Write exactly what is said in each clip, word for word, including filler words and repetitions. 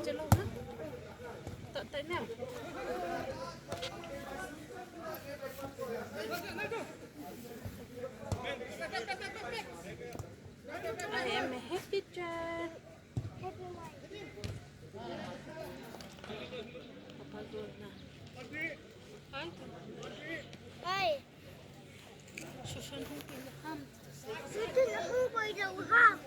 चलो, हाँ। तो, तो ना। I am a happy child. Papa, good na. Hi. Hi. Susan, who will come? Susan, who will come?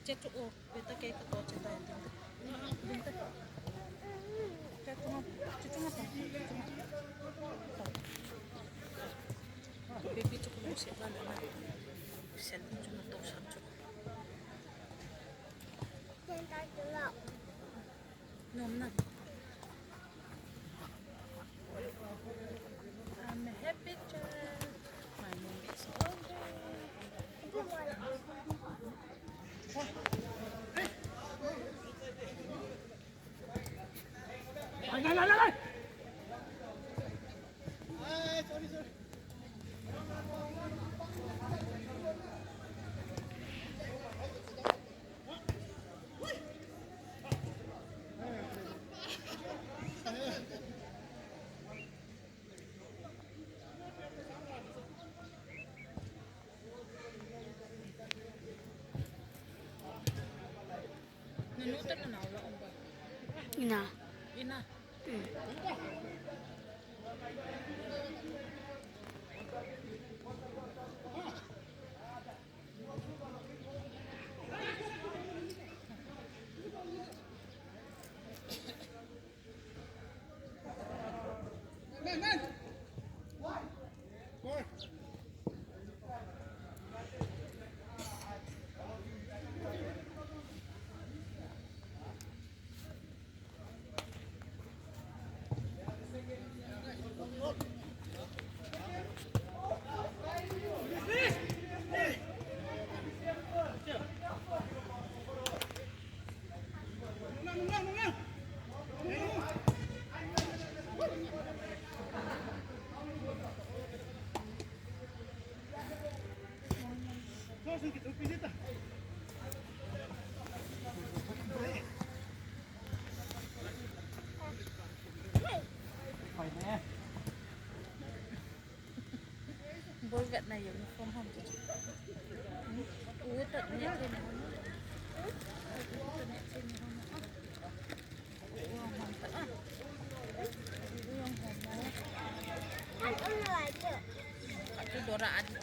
Che tu o, beta ke ka to che ta. Beta. Che tu ma, che tu ma ta. Baby tu ko se ba na. Sen tu ma to sa tu. Nom na. I'm a happy child. My name is Audrey. Nanu te nanao la um ba? Ina. Ina. Mm. Bol vet na uniform ham tu. U ta ne te ne ham. U ta ne te ne ham. U ham ta. U ham ta. Ka tu dora adi.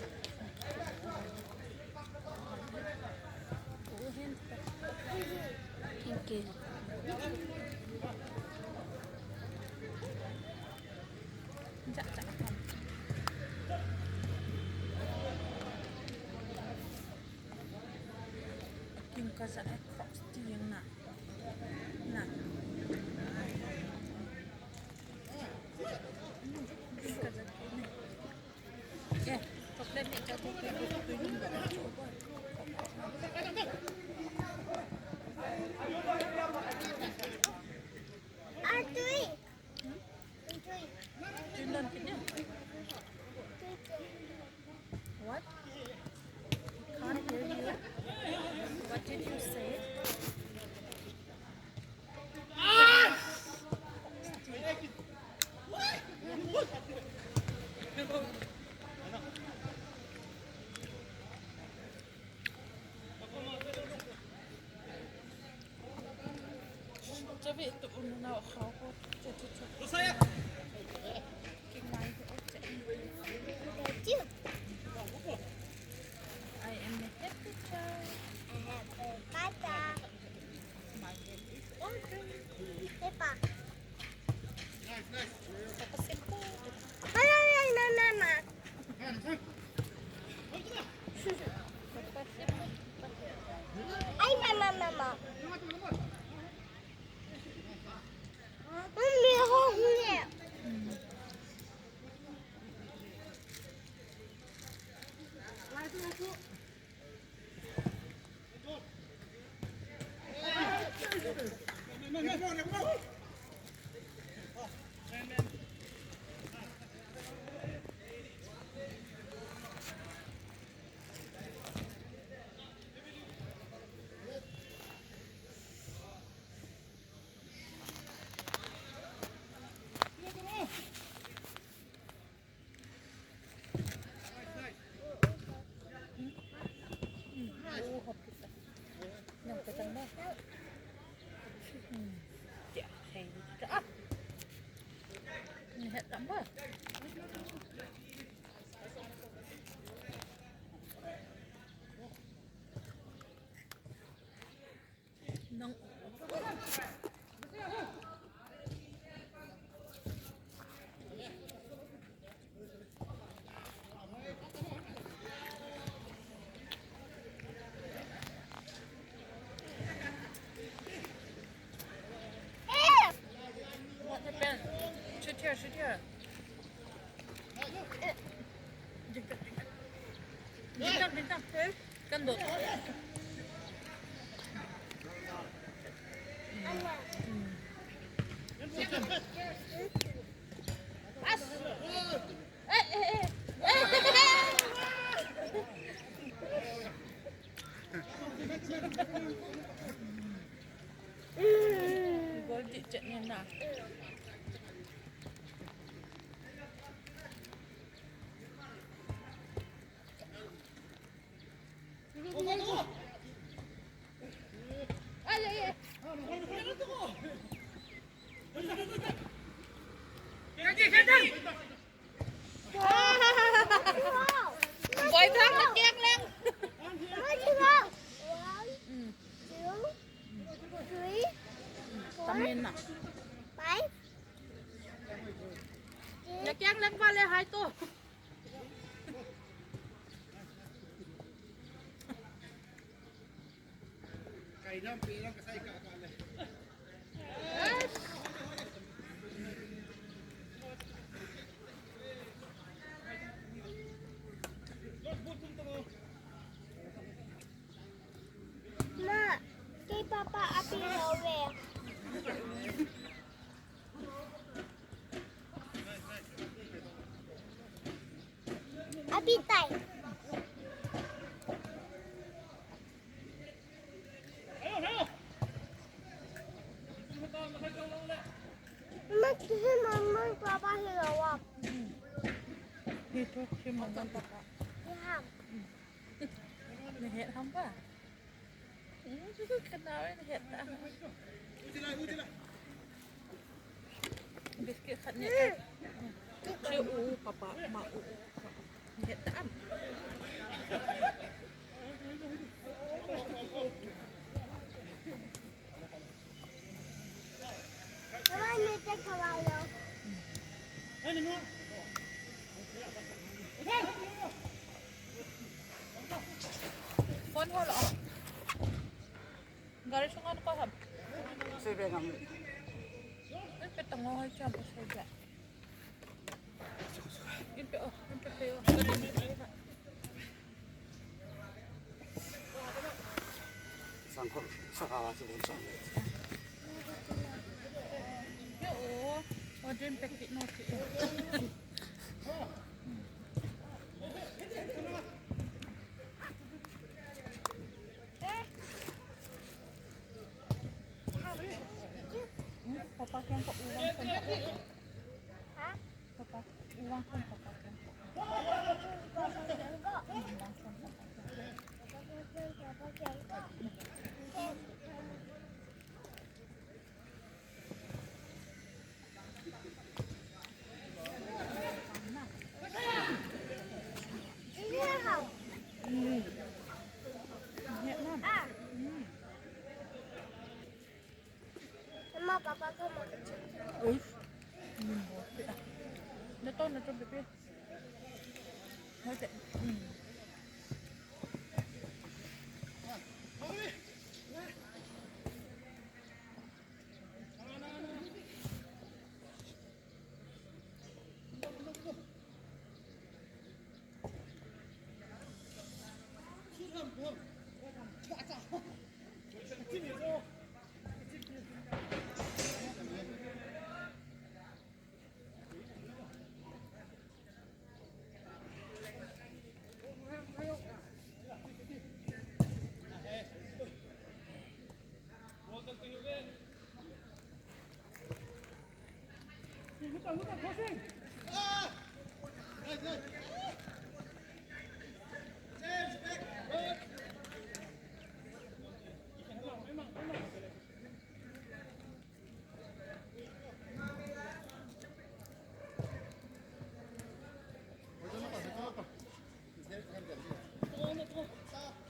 U hen ta. Thank you. Kim ka ja e, Crocs ti jeng na. Na. Kim ka ja e. Eh, chocolate ni cha tu tu tu tu. Atui. Did you say? I am a happy child. Ay, mama, mama. Mami, ako huli. What happened? Sit here, sit here. Bintang, bintang. Kan dot. Pas. Eh, eh, eh. Gol di chat niya na. Boy, bang na keng leng. One, two, three, four, five. Na keng leng vale hai to. Ma, kei papa api lo ve. Api tai. Ma, kisi mama papa hi lo wa. Hi to, kisi mama papa. Hi ham. Ni het ham pa. Kana wen het ta. Biscuit khat ni. Che u papa ma u. Het ta am. Phone ho lo. Gari sunga na ko ham. Sebe ngam. Pe tango hai cham pe sebe. In pe o, in pe pe o. Sangkol, sakawa si bonsang. Yo, o, o din pe kit no ki. Eh, Papa keng ko, u vang kon papa keng. Ha? Papa, u vang kon papa keng ko. U vang kon papa keng. Mama, papa, come on. Uish. Nato, nato, baby. Nato.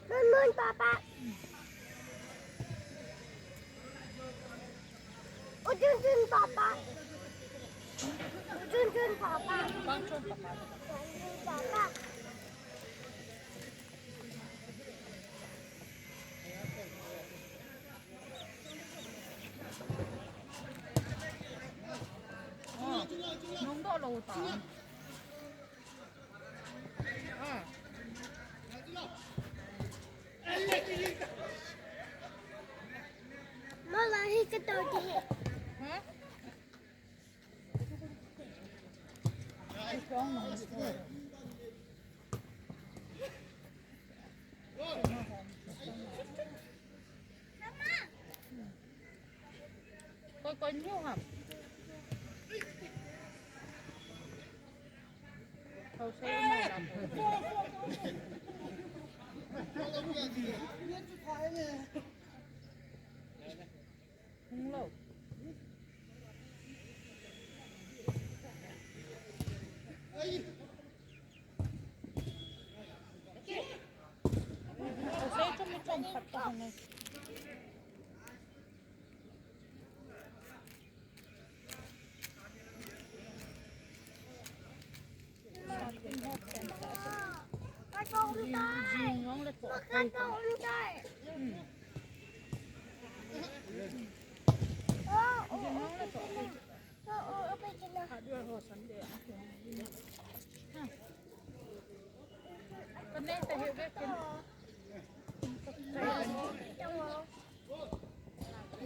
Mun, mun, papa. Ujun, jun, papa. Ujun, jun, papa. Ujun, papa. Nung doh lou ta. Ah. Mama, hi ka to di. Ha? Koi, koi new ham. Koi sei mai lam. Hung lou. Koi sei chom chom khat ta hung.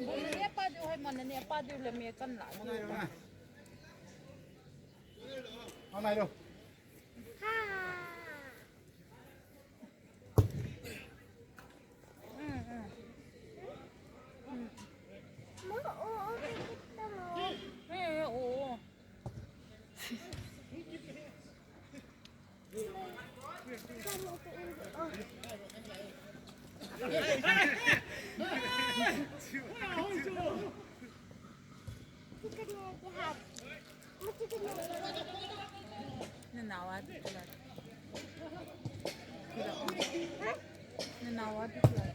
Bung ne pa diu hai, man ne pa diu le me kan la. Anai lo. Nanawa di kula. Nanawa di kula.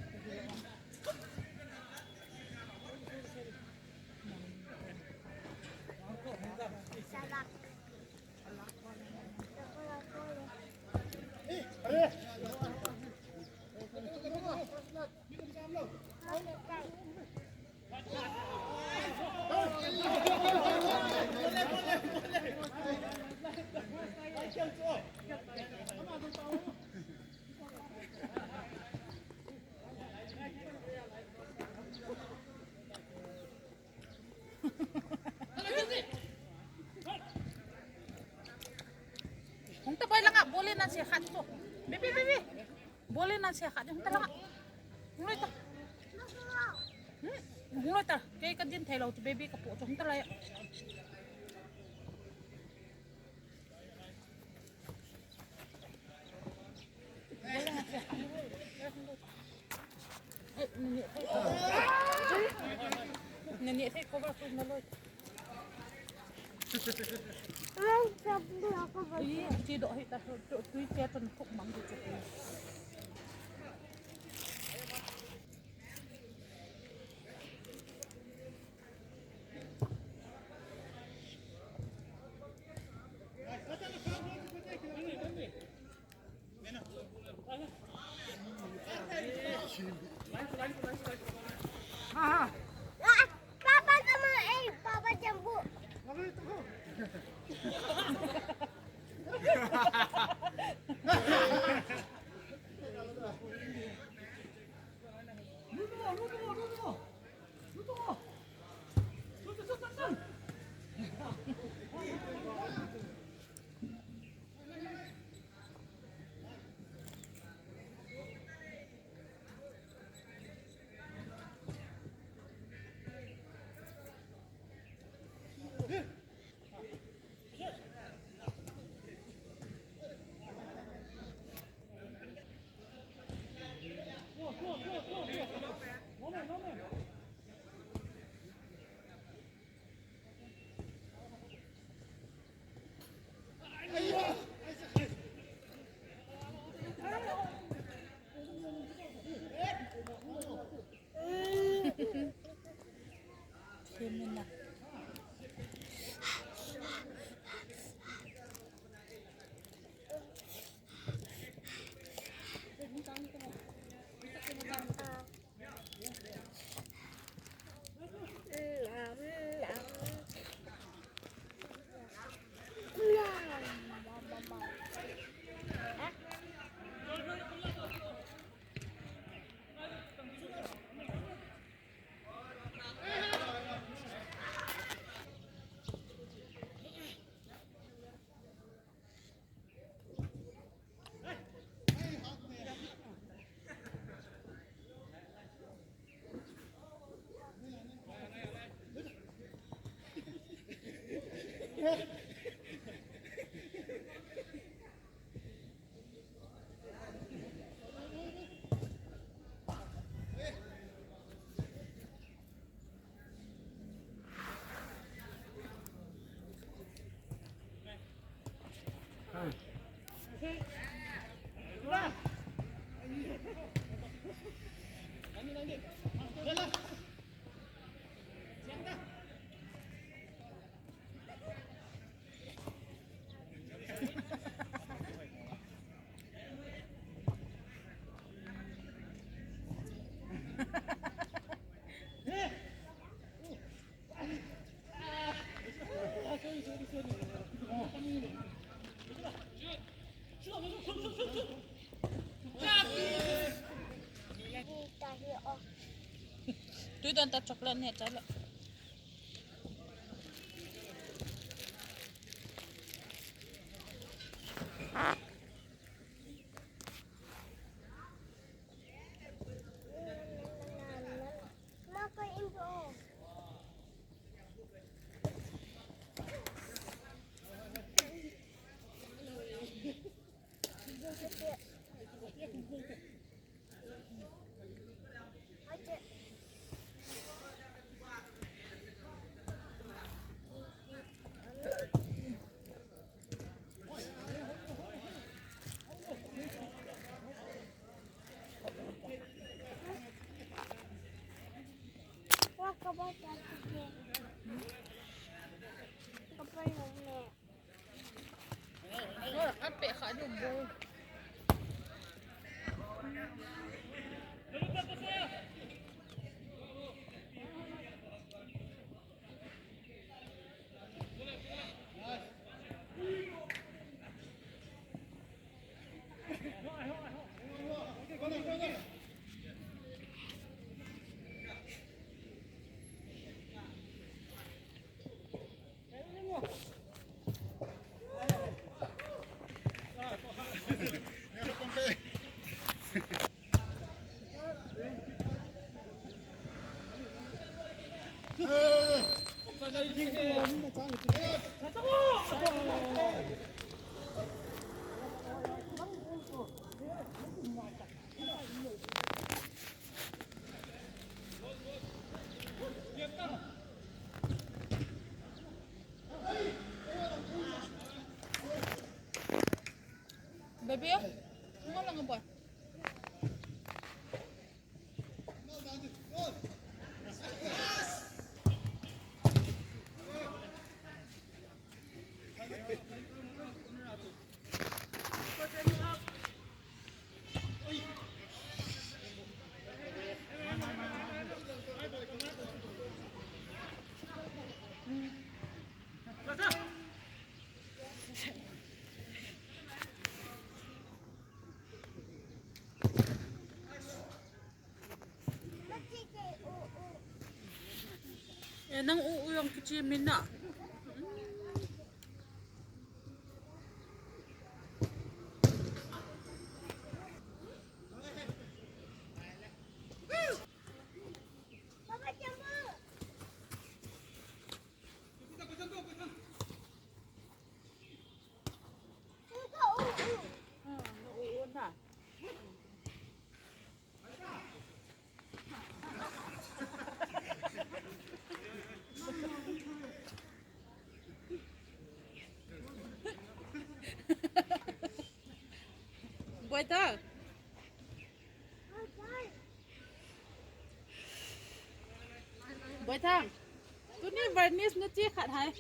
Hung ta boi langa, bole nan se khat to. Bi, bi, bi, bi. Bole nan se khat, hung ta langa. Hung loi ta. Hmm? Hung loi ta, kei ka din thei lou chu baby ka po chu hung ta lai. Nani thei cover tu na loi. Ai, sabun aku beli. Ih, ti do hi ta tu tu ti tu puk mang tu tu. Ah, Papa, come on, eh, Papa, jump. Tui don ta chocolate ne chala. Baby, ngala nga ba? Eh, nang u, u yang kichi mina. Boy Thang. Boy Thang. Tuni varnish na che khat hai.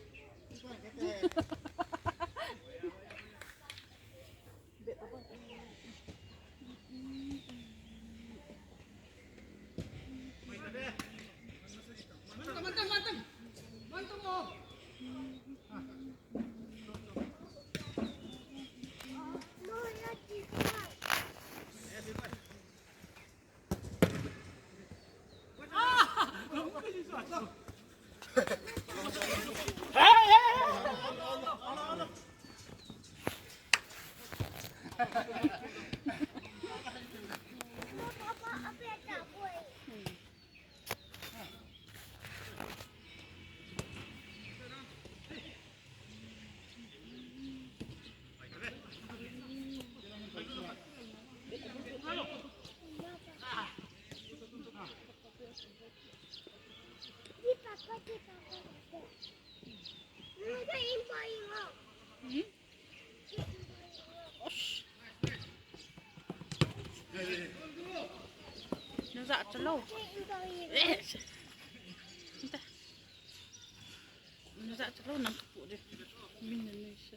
Naza chalo. Naza chalo nang kapu de. Min na ni sa.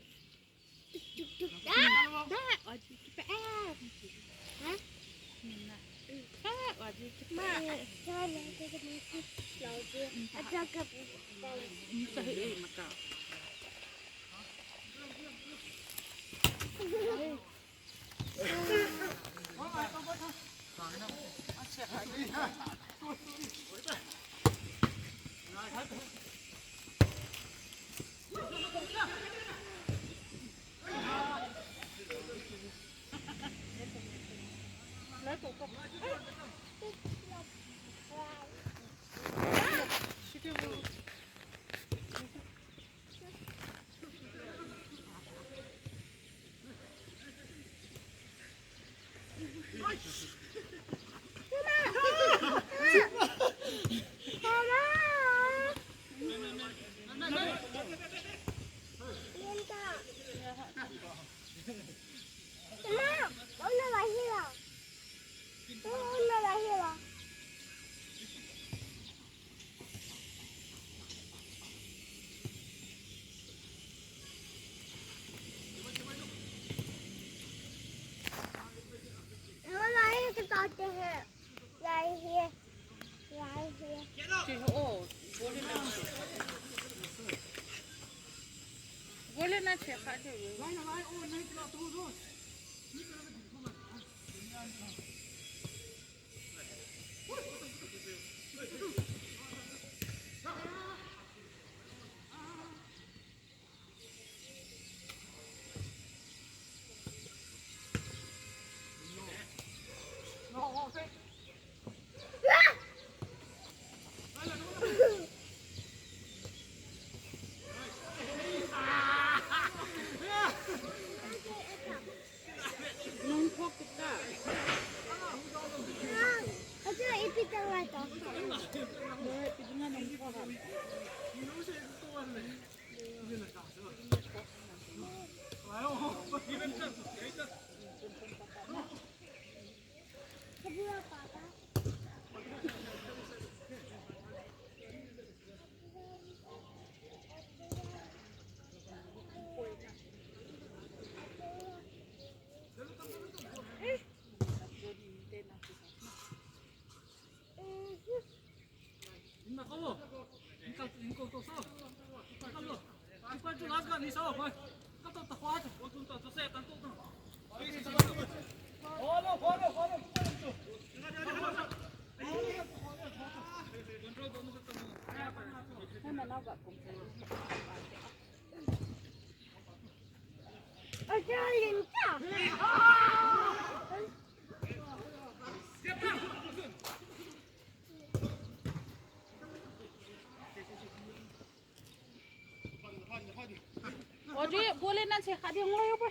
Audrey, ball in nan se kha ding lo yo pa.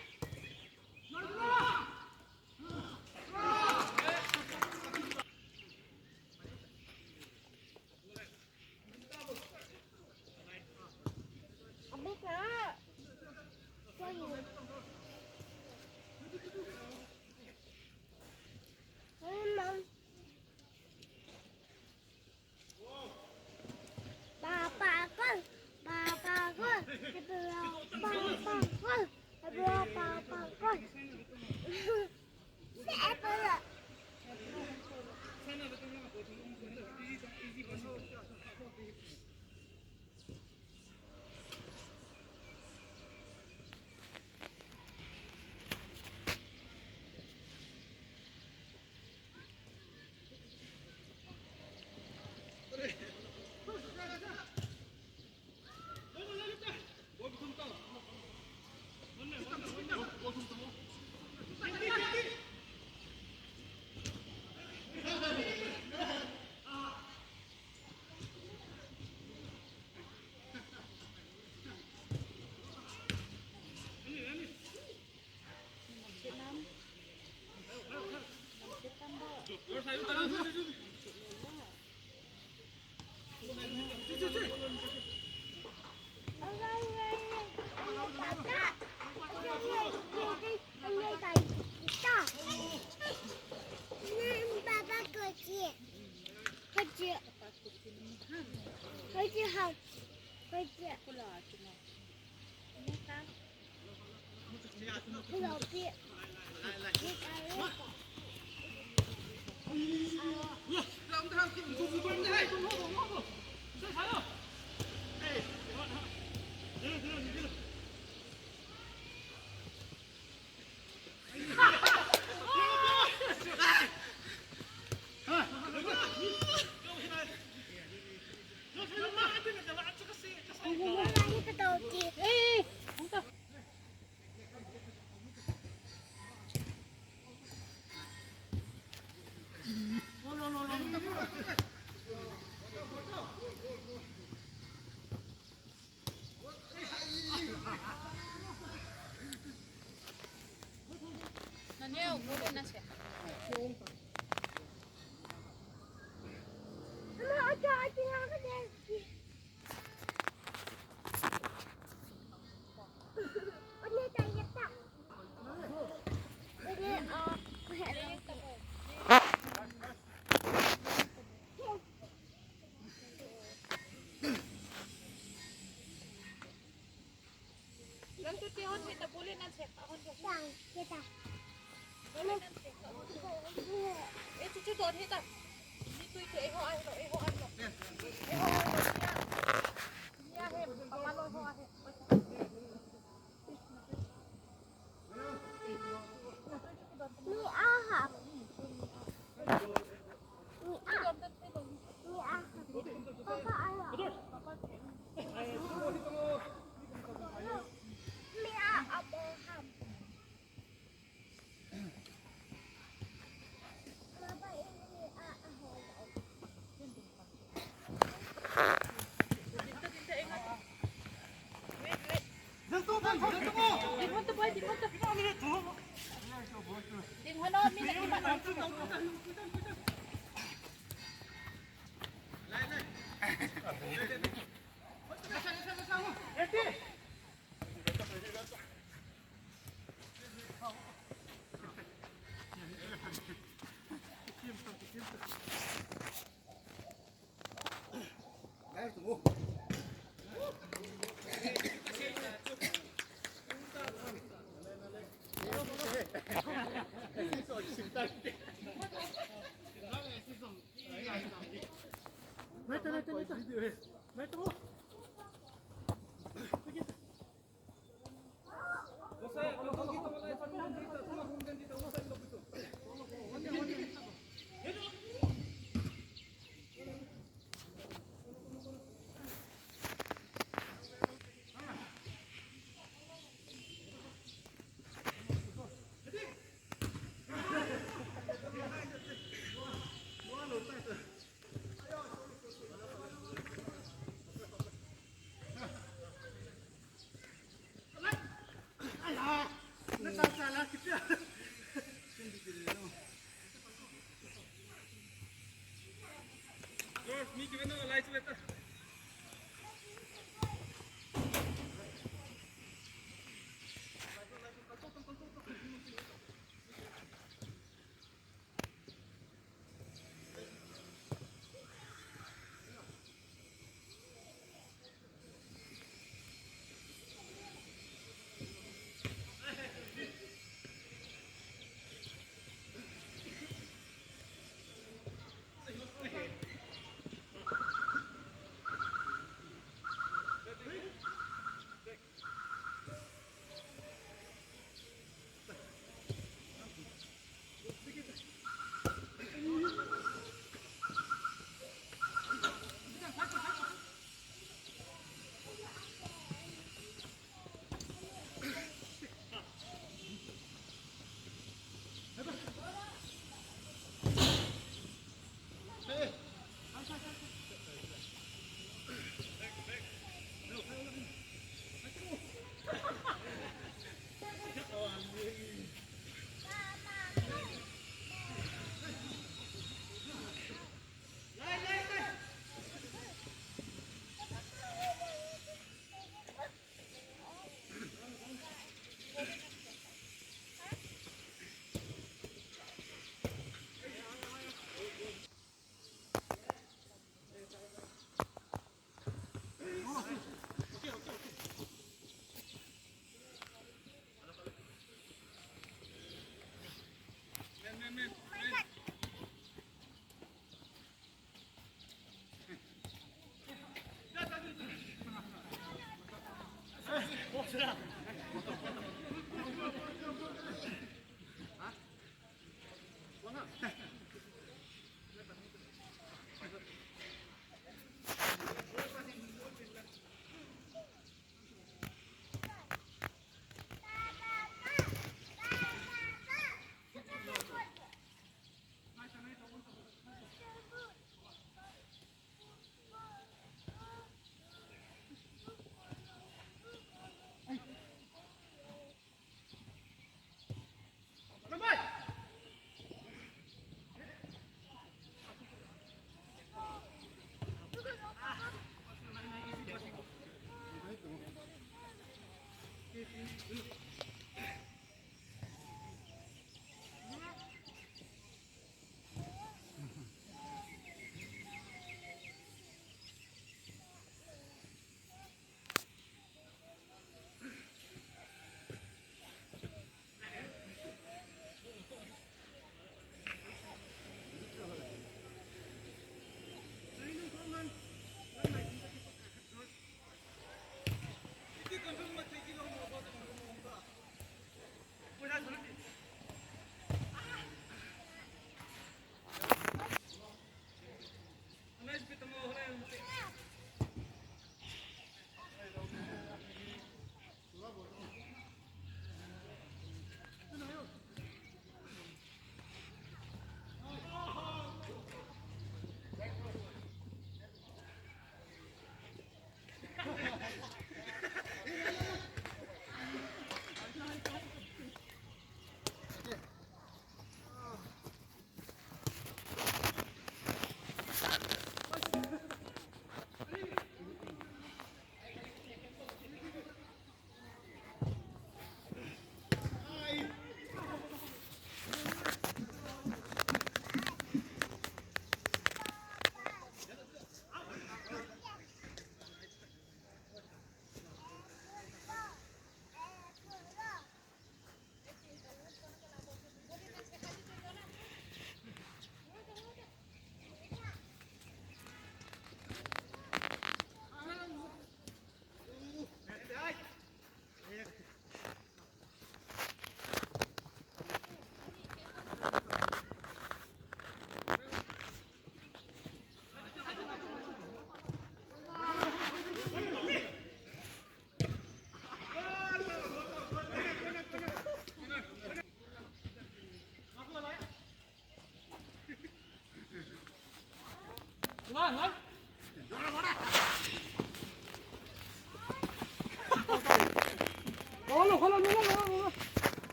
Papa gol, papa gol, papa gol, papa gol.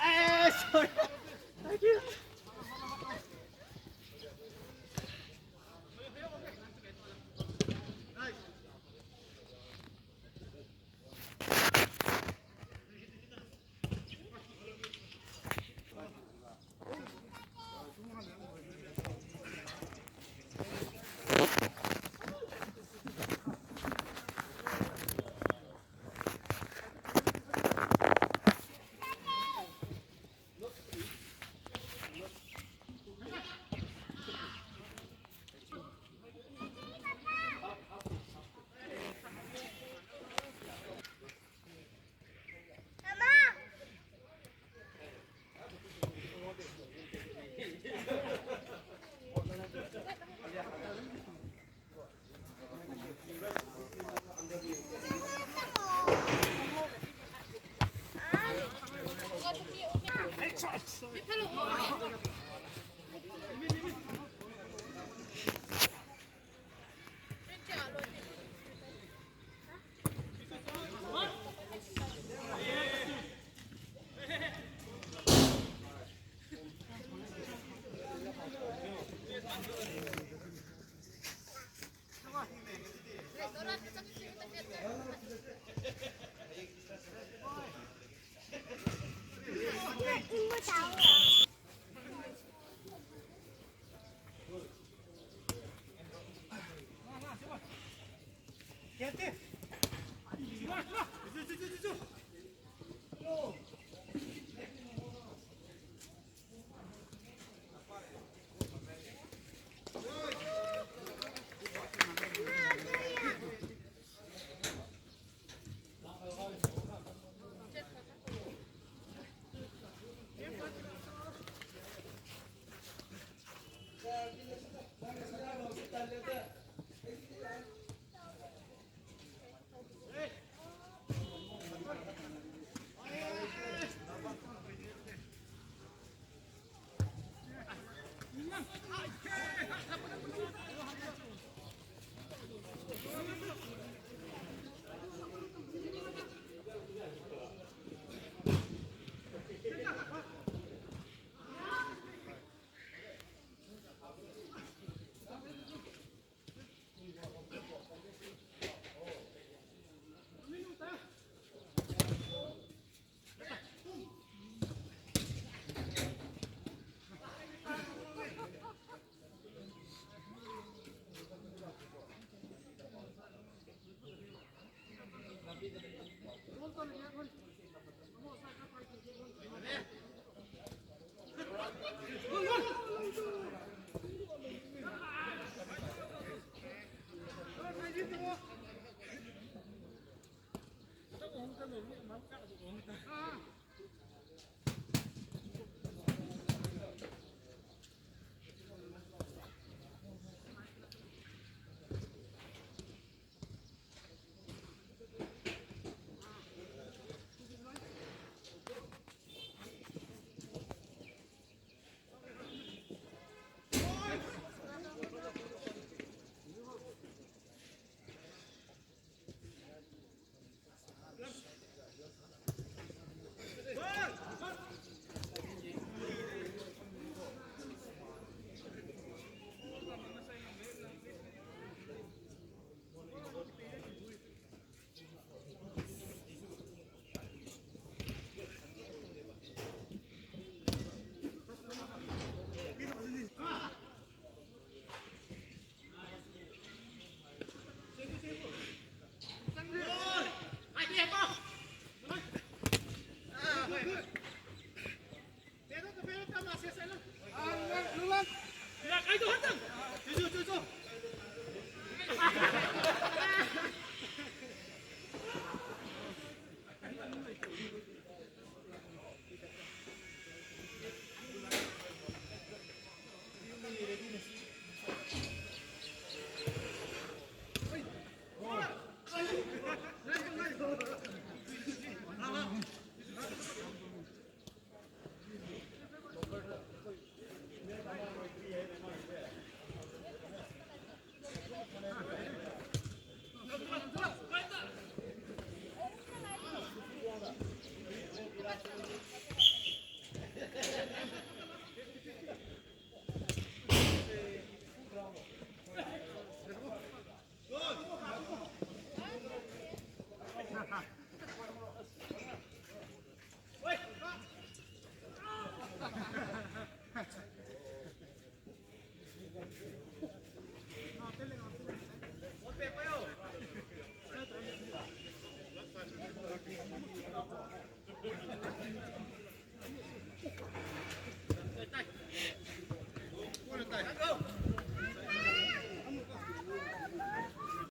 Eh, sorry. Thank you.